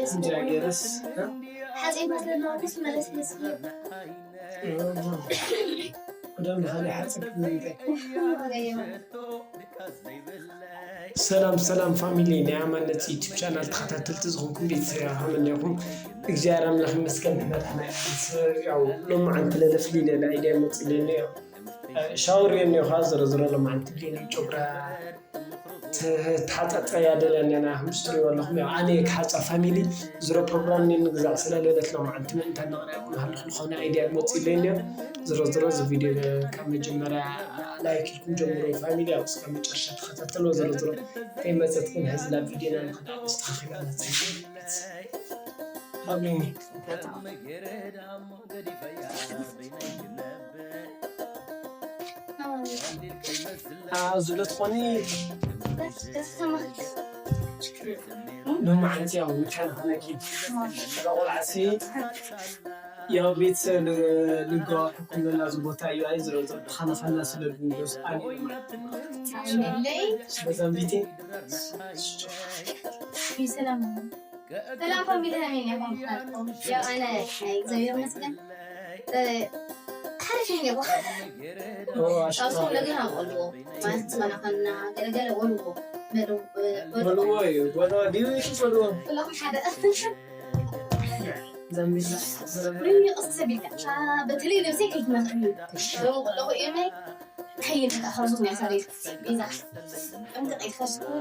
እንጃ ገረስ ሓፂን መስለና ምስ መለስ መስለ ክዳን ብካሊእ ሓፂን ክምንታይ ሰላም ሰላም ፋሚሊ ናይ ኣማነት ዩቱብ ቻናል ተኸታተልቲ ዝኾንኩም ቤተሰብ ከመይ ኣለኹም? እግዚኣብሔር ኣምላኽ ይመስገን ንሕና ደሕና ኢና። ያው ሎማዓንቲ ለለፍሊ ለለ ኣይድያ መፅለኒ ያው ሻወር የኒ ኸዓ ዝሮ ዝሮ ሎማዓንቲ ብሌኒ ጨጉራ ተሓፀፀ ያደለና ና ምስትሪ ኣለኹም ያው ኣነ ክሓፀ ፋሚሊ ዝሮ ፕሮግራም ኔ ንግዛዕ ስለለለት ሎማዓንቲ ምእንታ ነቕርያ ኩን ሃልኹ ዝኾነ ኣይድያ መፅለኒ ዝሮ ዝሮ እዚ ቪድዮ ካብ መጀመርያ ላይክ ኢልኩም ጀምሮ ፋሚሊ ያው እስከ መጨረሻ ተኸታተሎ ዝሮ ዝሮ ከይመፀት ግን ሕዚ ናብ ቪድዮና ንኽዳ ኣስተኻኺላ መፅለኒ ኣሜን። ኣዝሎ ትኾኒ ሎማዓንቲ ያው ምካን ኾነኪ ቆልዓሲ ያው ቤተሰብ ልጓ ሕኩም ለላ ዝቦታ እዩ ኣይ ዝረዞ ድኻና ኻና ስለ ድንዶስ ኣነ በዛም ቤቴ ሰላም ሰላም ፋሚሊ ሃሚን ኢኹም። ያው ኣነ እግዚኣብሔር ይመስገን። እ፣ ሓሪፍ እየ ነይሩ። ኦ፣ ኣሽቱ። ኣብ ሰው ነገር ኣቆልዎ። ማለት ዝመናኸና ገለገለ ወልዎ። መደው፣ እ፣ ወልዎ እዩ። ወልዎ ድዩ? ወልዎ። ኩላኹም ሓደ። ዘንቢላ። ወይ፣ ቀስ ሰቢልካ። ሻ፣ በተለይ ነብሰይ ከይትመርሕኒ። ደው ከለኹ እየ ማይ። ከይድ፣ ካብ ዝኾነ ያሳለይ። ቤዛ። እንተ ቀይድ፣ ካብ ዝኾነ።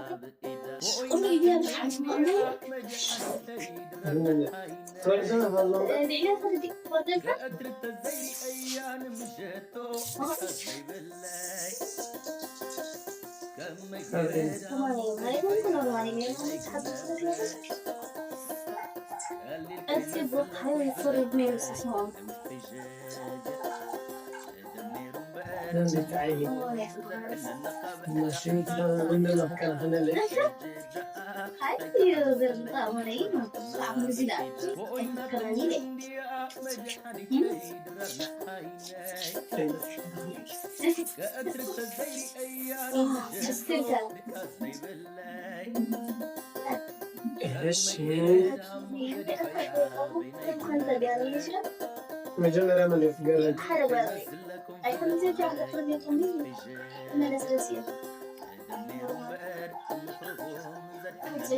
እሺ። መጀመርያ መን እዩ ክገርም?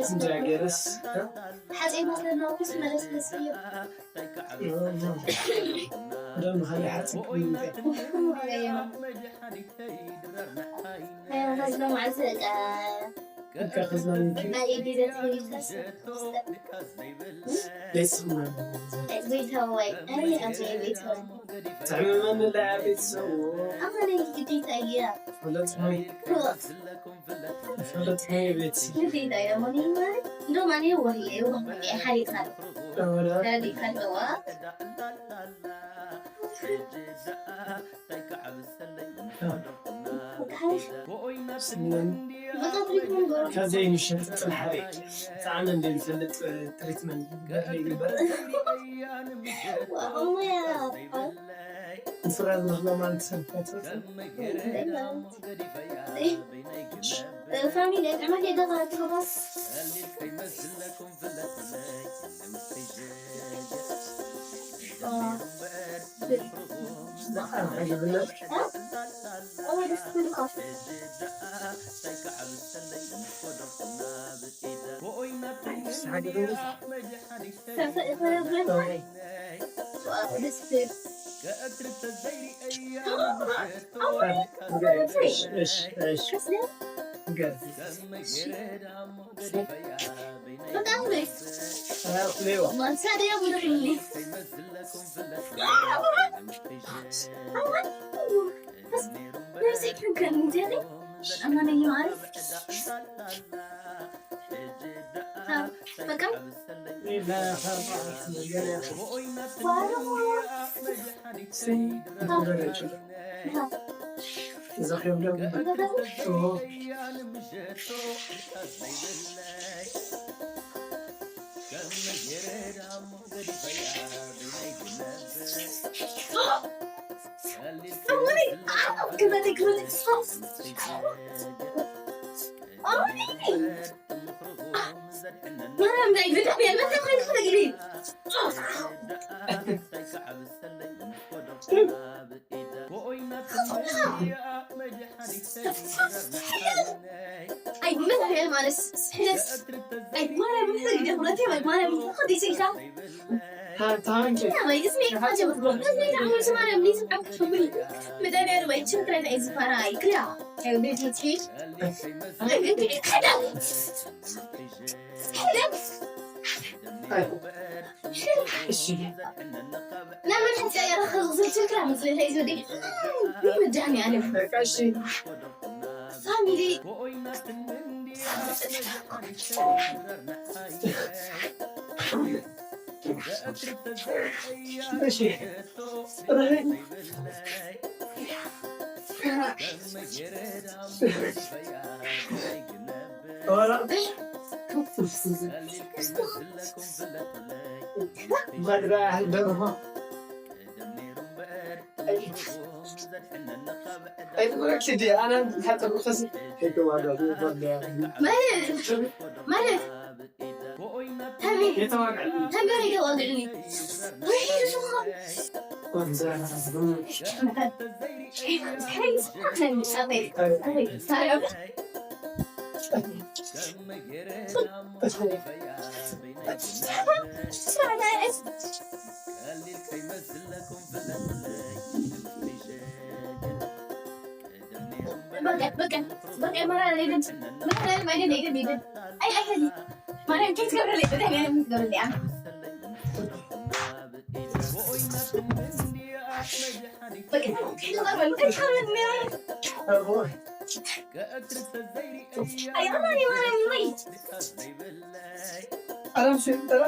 እንጃ ገርስ። ሓፀይ መስለና ኩስ መለስ ደስ እዩ። ደም ኻሊ ሓፂ ክምንታይ? ሕዚ ሎማዓንቲ በቃ እካ ክዝናንኪ ናይ ግዜ ትሪት ቤተሰብ ቤተሰብ ቤተሰብ ወይ ኣይ ኣቶ ቤተሰብ ትሕምመኒ ኣላ ቤተሰብ ኣኸነ ግዴታ እያ ፈለጥኩ ፈለጥኩ ቤተሰብ ግዴታ እያ ሞኒ ማለት እንደውም ኣነ ወርየ ወርየ ሓሪቃ ተረዲካ ኣለዋ ከዘይ ምሸጥ ጥንሓሪ ጣዕሚ እንደ ዝፈልጥ ትሪትመንት ይግበር ይግበር። ንስራ ዝረኽበ ማለት ሰብ ፋሚሊ ጥዕመት የገባ ትኸባስ ኣማነይ ማለት በቃ እዛ ሄምደም ኣይመን ማለት ስሕለት ኣይማን ምሕረግ ደፍረቴ ኣይማን ምሕረግ ዲሲልካ ታንኪ ወይ እስሜ ካጀ እስሜ ዳዕሙል ስማረ ምሊስ ዓብኩ መዳንያ ወይ ችግረ ናይ ዝፋራ ይክላ ቤት ይትኪ ሕደም ሕደም እሺ ናመን ሕንፃ የረኸ ዝችግራ ምስለ ህዝቢ መዳንያ ኣለም በቃ እሺ ፋሚሊ እሺ ራሄል ኧረ መድራ ያህል ደርሆ ኣይትብለኪ ድየ ኣነ ሓፀጉ ከሲ ማለት ማለት ተሜ የተዋቀ ተሜ ይደዋግልኒ ወይ ይስማ ኣላም ሸይጠራ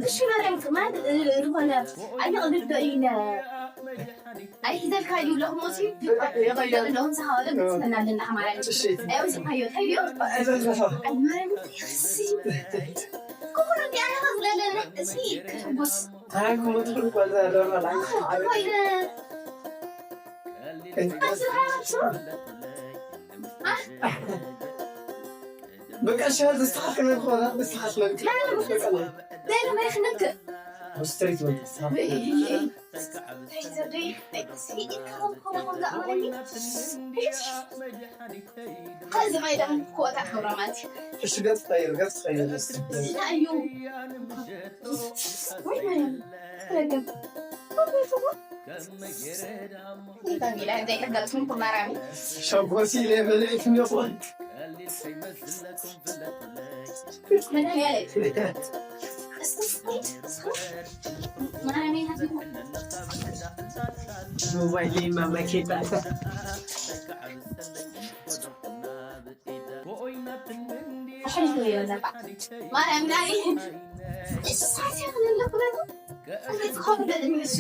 እሺ ማርያም ማለት ዝኾነ ኣይተቕልዶ ኢለ ኣይሒዘልካ እዩ ለኹሞሲ ኣለኹም ዝሃወለ ክትስፈና ኣለና ማርያም ኣይወፅኻዮ ተዮ ኣይማርያም ክኹሉ እንዲኣለኻ ዝለለና እዚ ክትጉስ ኣይ ክሞት ጓዛ ደረላ ኮይነ በቃ ሻል ተስተኻኽለ ዝኾና ተስተኻኽለ ዘይረመይ ክነክእ ስትሪት ወንድ እዚ ማይ ደም ክወጣ ክብራ ማለት እዩ እሺ ገጽ ቀይር ገጽ ቀይር እንታይ እዩ ወይ ማይ ክረገም ዘይተገልጽኩም ማርያም ሸጎሲ ለበለይት ሚኾን ሞባይል ማማኬታ ማርያም ናይ እሳት ያክለለኩለቱ ትደደግሽ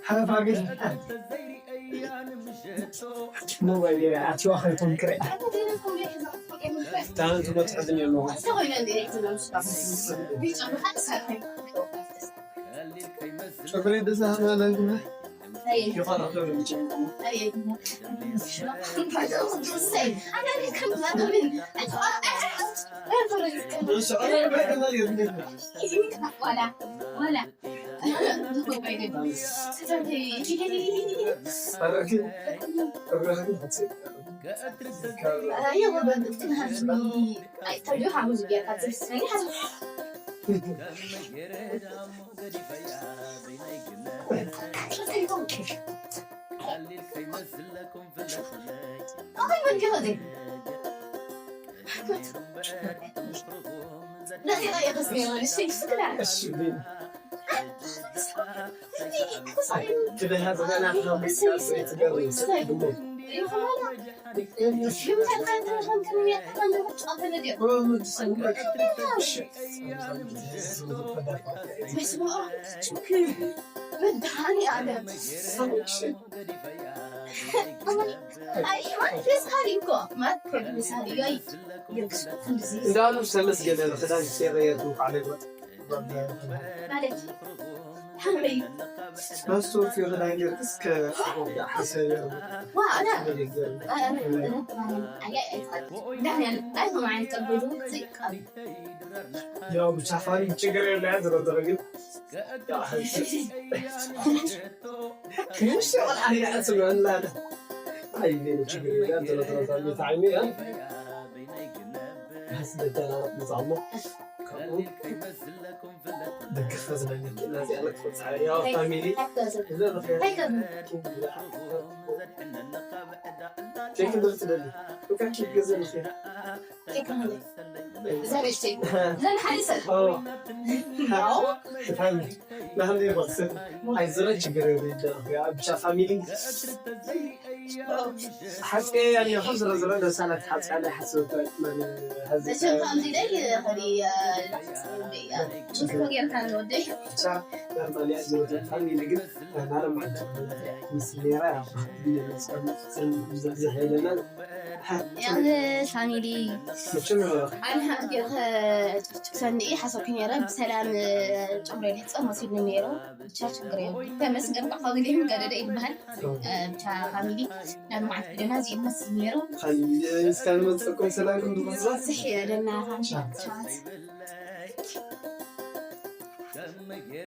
ሓለፋ ግን ሞባይል ኣትዋ ከይኮን ክርኢ ታንቱ መትሐዝን የለዎ ጨጉሪ ደዛ ሃማላንግና ይቆራረጠው ልምጭ እንዳሉ ሰለስ ገለ ክዳን ሴረየቱ ካለ ማለት ሓመይ መስቶት ይረዳኝ እስከ ሓሰብ ያው ብቻ ፋኒ ችግር የለ ዝረደረ ግን ምሽ ወላ ያስበላ አይ ችግር የለ ዝረደረ ታሚ ያ ያስደደላ ብዛሞ ደገፈ ዝለኝ ነዚያ ለቅፈ ፋሚሊ ኬክ ዶ ትደሊ? ኬክ ገዘ ንኽእል። ኬክ ማለት እዛ ንእሽተይ እዛ ንሓደ ሰብ ኦ። ፋሚሊ ናህሊ ይወስድ። ኣይዝረ ችግር የለ። ብቻ ፋሚሊ ሓቂ ያኔ ኹን ዝረ ዝረ ደሳላት ሓቂ ያኔ ሓስበታ ማለት ሐዚ እሺ ከምዚ ደይ ኸዲ ችግር ጌርካ ንወደይ ብቻ ኖርማል ያዝ ወደ ፋሚሊ ግን ናለም ማለት ምስ ሌራ ያው ዝብዝሕ የለና ያው ፋሚሊ መቸም ይበራ ኣነ ሓንቲ ጌርካ ሰንድኢ ሓሰብኩ ነይረ ብሰላም ጨምረ ሊፀ መሲሉ ነይሩ ብቻ ችግር የለ ተመስገን ፋሚሊ ገደደ ይበሃል ብቻ ፋሚሊ ናብ መዓት ደና እዚ ይመስል ነይሩ እስካን መፀኩም ሰላም ብዙሕ የለና ፋሚሊ